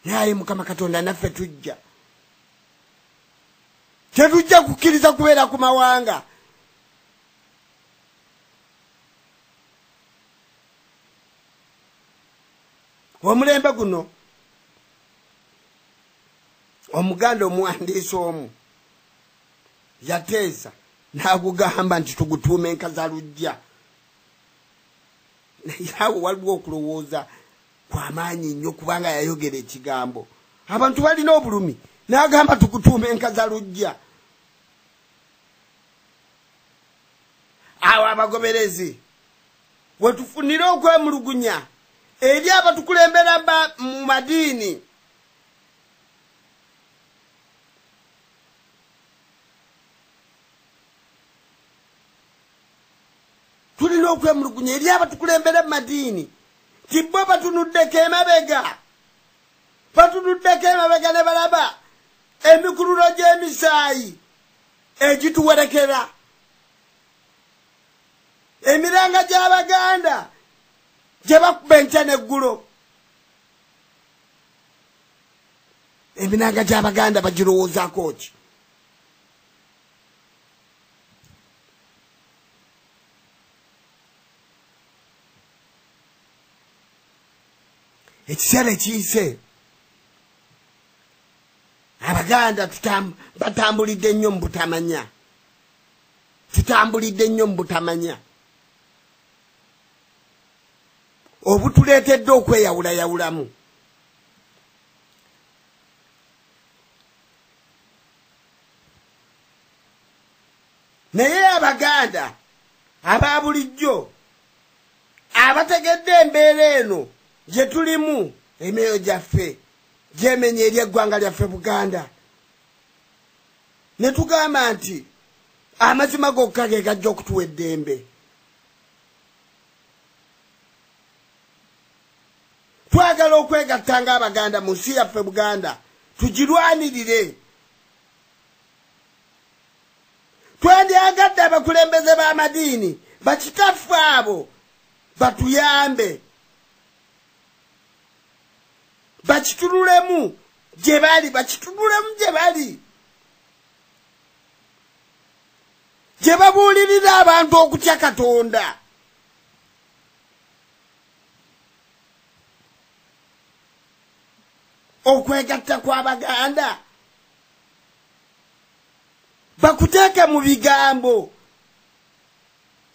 Naye Mukama Katonda naffe tujja. Tetujja kukkiriza kubeera ku mawanga. Omulembe guno Omuganda omuwandiisi omu yateesa n'agugamba nti tugutuume Nkazaluggya. Naye awo waliwo okulowooza kw'amaanyi nnyo kubanga yayogera ekigambo. Abantu balina obulumi n'agamba tugutuume Nkazaluggya. Awo abagoberezi we tufunire okwemulugunya eri abatukulembera mu madiini. Tulina okwemulugunya eri abatukulembera mu madiini nti bo batunuddeko emabega. Batunuddeko emabega ne balaba emikululo gy'emisaayi egituwerekera. Emiranga gy'Abaganda gye bakuba enkya n'eggulo. Emiranga gy'Abaganda bagirowoozaako ki? Ekiseera ekiyise Abaganda batambulidde nnyo mu butamanya. Tutambulidde nnyo mu butamanya. Obutuleetedde okweyawulayawulamu. Naye Abaganda aba bulijjo abategedde embeera eno gye tulimu, emyoyo gyaffe gyemenya eri eggwanga lyaffe Buganda. Ne tugamba nti amazima gokka ge gajja okutuwa eddembe. Twagala okwegatta ng'Abaganda mu nsi yaffe Buganda, tugirwanirire. Twandyagadde abakulembeze b'amadiini bakitaffe abo batuyambe, bakitunulemu gye bali, bakitunulemu gye bali, gye babuulirira abantu okutya Katonda. Okwegatta kw'Abaganda bakuteeke mu bigambo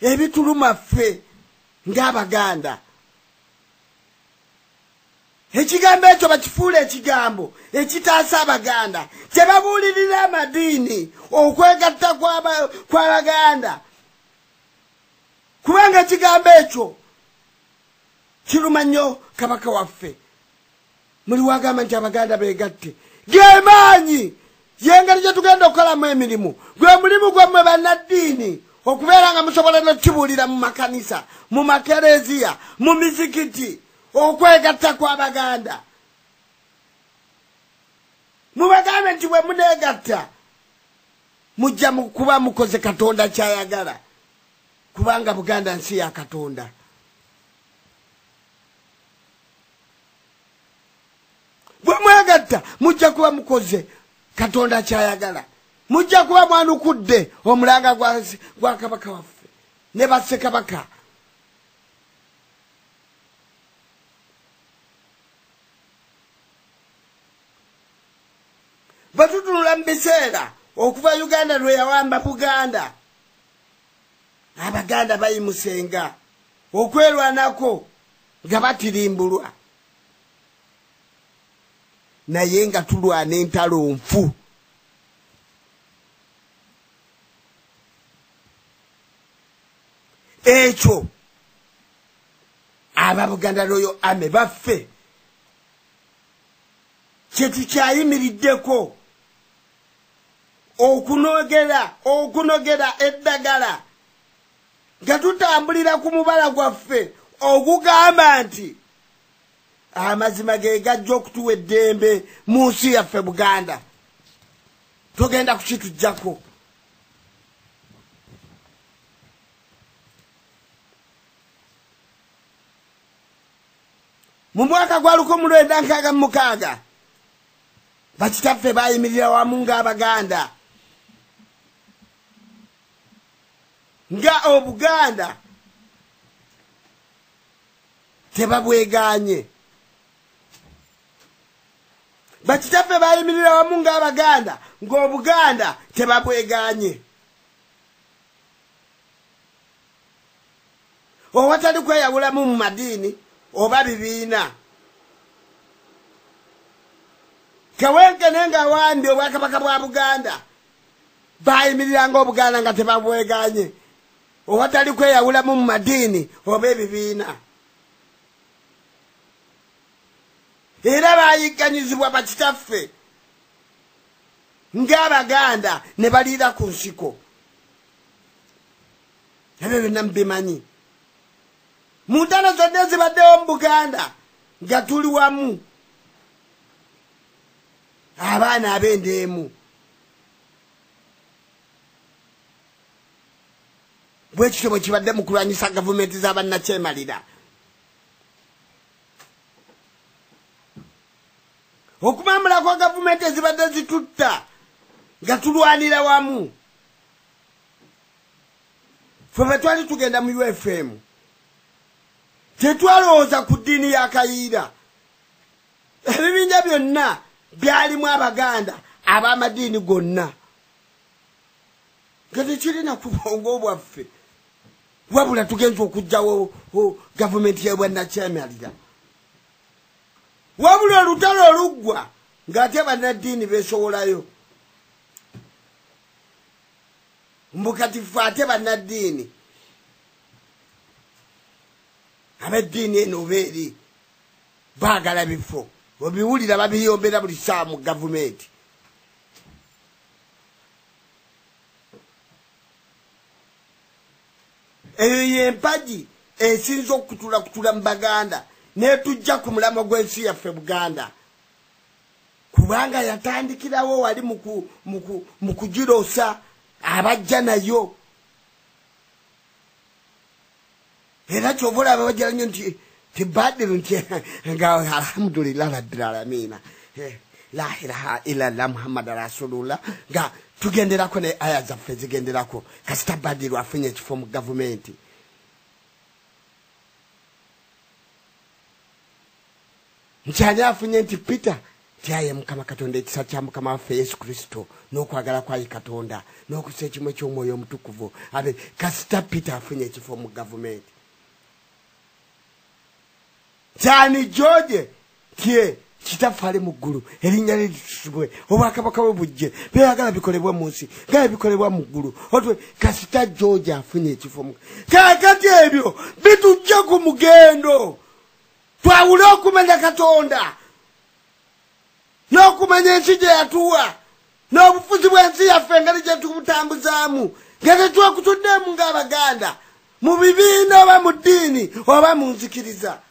ebituluma ffe ng'Abaganda. Ekigambo ekyo bakifuula ekigambo ekitaasa Abaganda. Kye babuulirira amadiini okwegatta kw'Abaganda, kubanga ekigambo ekyo kiruma nnyo Kabaka waffe. Muli wagamba nti Abaganda beegatte. Gemaanyi y'engeri gye tugenda okukolamu emirimu. Gwe mulimu gwammwe bannaddiini okubeera nga musobola n'okukibuulira mu makanisa, mu makereziya, mu mizikiti, okwegatta kw'Abaganda. Mubagambe nti bwe muneegatta mujja kuba mukoze Katonda ky'ayagala, kubanga Buganda nsi ya Katonda. Bwe mwegatta mujja kuba mukoze Katonda ky'ayagala, mujja kuba mwanukudde omulanga gwa Kabaka waffe ne bassekabaka. Batutunula mu biseera okuva Uganda lwe yawamba Buganda, Abaganda bayimusenga okwerwanako nga batirimbulwa, naye nga tulwana entalo nfu. Ekyo aba Buganda Royal Army baffe kye tukyayimiriddeko okunogera eddagala nga tutambulira ku mubala gwaffe ogugamba nti amazima ge gajja okutuwa eddembe mu nsi yaffe Buganda. Tugenda kukituggyako. Mu mwaka gwa 1966 Bakitaffe bayimirira wamu ng'Abaganda, nga Obuganda tebabweganye. Bakitaffe bayimirira wamu ng'Abaganda, ng'Obuganda tebabweganye. Owatali kweyawulamu mu madiini oba bibiina. Kawenkene nga wandi obwakabaka bwa Buganda bayimiriranga Obuganda nga tebabweganye, owatali kweyawulamu mu madiini oba ebibiina. Era bayigganyizibwa bakitaffe ng'Abaganda ne baliira ku nsiko. Ebyo byonna mubimanyi. Mu ntalo zonna ezibaddewo mu Buganda nga tuli wamu, abaana ab'endeemu. Bwe kityo bwe kibadde mu kulwanyisa gavumenti z'abannakyemalira. Okumamula kwa gavumenti ezibadde zitutta nga tulwanira wamu. Ffe bwe twali tugenda mu UFM, tetwalowooza ku ddiini ya Kayiira. Ebibinja byonna byalimu Abaganda ab'amadiini gonna, nga tekirina ku bwongo bwaffe, wabula tugenza okuggyawo gavumenti y'obwannakyemalira. Wabula olutalo oluggwa ng'ate bannaddiini beesowolayo. Mbu kati ffe ate bannaddiini ab'eddiini eno oba eri baagala bifo, obiwulira babiyombera buli ssaawa mu gavumenti. Eyo y'empagi esinza okutulakutula mu Baganda n'etujja ku mulamwa gw'ensi yaffe Buganda, kubanga yatandikirawo wali mu kugirosa abajja nayo. Era kyova olaba bagira nnyo nti tibadiru nti nga alhamdulillah rabbil alamina, la ilaha illallah Muhammad rasulullah, nga tugenderako ne aya zaffe zigenderako. Kasita Badiru afunye ekifo mu gavumenti. Nkyali afunye nti Peter nti aye Mukama Katonda, ekisa kya Mukama waffe Yesu Kristo n'okwagala kwaye Katonda n'okussa ekimu eky'Omwoyo Omutukuvu abe. Kasita Peter afunye ekifo mu gavumenti. Kyani George tye kitaffe ali mu ggulu, erinnya lye litusibwe, obwakabaka bwe bujje, byeyagala bikolebwa mu nsi nga bikolebwa mu ggulu. Otwe kasita George afunye ekifo mu kaakati, ebyo bitujja ku mugendo. Twawule okumanya Katonda n'okumanya ensi gye yatuwa n'obufuzi bw'ensi yaffe engeri gye tubutambuzaamu, nga tetwekutuddemu ng'Abaganda mu bibiina oba mu ddiini oba mu nzikiriza.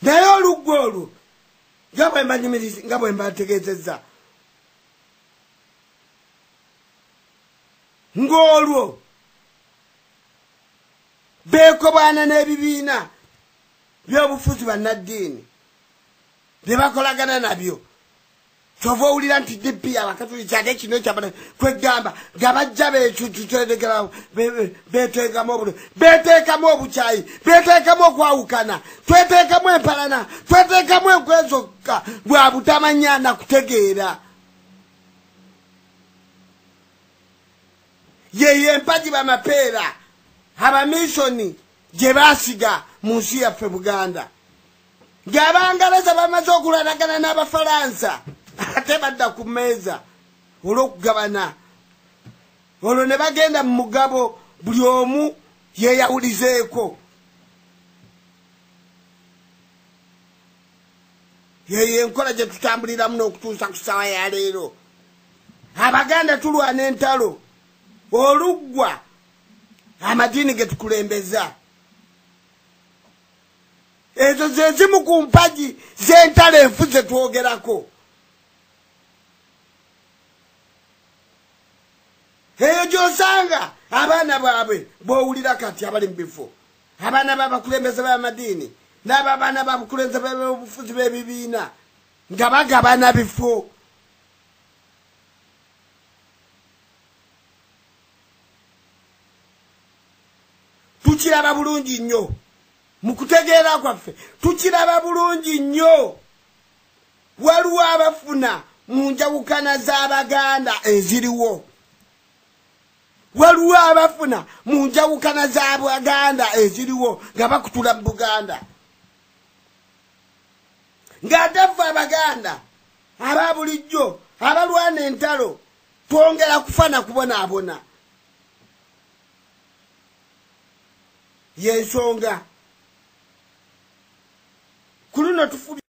Naye oluggwa olwo nga bwe mbanyumiriza, nga bwe mbategeezezza, ng'olwo beekobaana n'ebibiina by'obufuzi bannaddiini bye bakolagana nabyo. Kyova owulira nti DP Abakatuliki ate kino kwegamba nga bajja beeteekamu obukyayi, beeteekamu okwawukana, tweteekamu empalana, tweteekamu enkwe zokka lwa butamanya na kutegeera. Yeyo empagi bamapeera abamisoni gye baasiga mu nsi yaffe Buganda, ng'Abangereza bamaze okulwanagana n'Abafalansa ate badda ku mmeeza olw'okugabana. Olwo ne bagenda mu mugabo buli omu yeeyawulizeeko. Yeyo enkola gye tutambuliramu n'okutuusa ku ssaawa ya leero. Abaganda tulwana entalo oluggwa amadiini ge tukulembeza. Ezo ze zimu ku mpagi z'entalo enfu ze twogerako. Eyo gy'osanga Abaana baabwe b'owulira kati abali mu bifo, abaana b'abakulembeze b'amadiini n'abaana b'abakulembeze b'obufuzi b'ebibiina nga bagabana bifo. Tukiraba bulungi nnyo mu kutegeera kwaffe, tukiraba bulungi nnyo. Waliwo abafuna mu njawukana z'Abaganda eziriwo, waliwo abafuna mu njawukana z'Abaganda eziriwo nga bakutula mu Buganda, ng'ate ffe Abaganda aba bulijjo abalwana entalo twongera kufa na kubonaabona. Y'ensonga ku luno tufubye.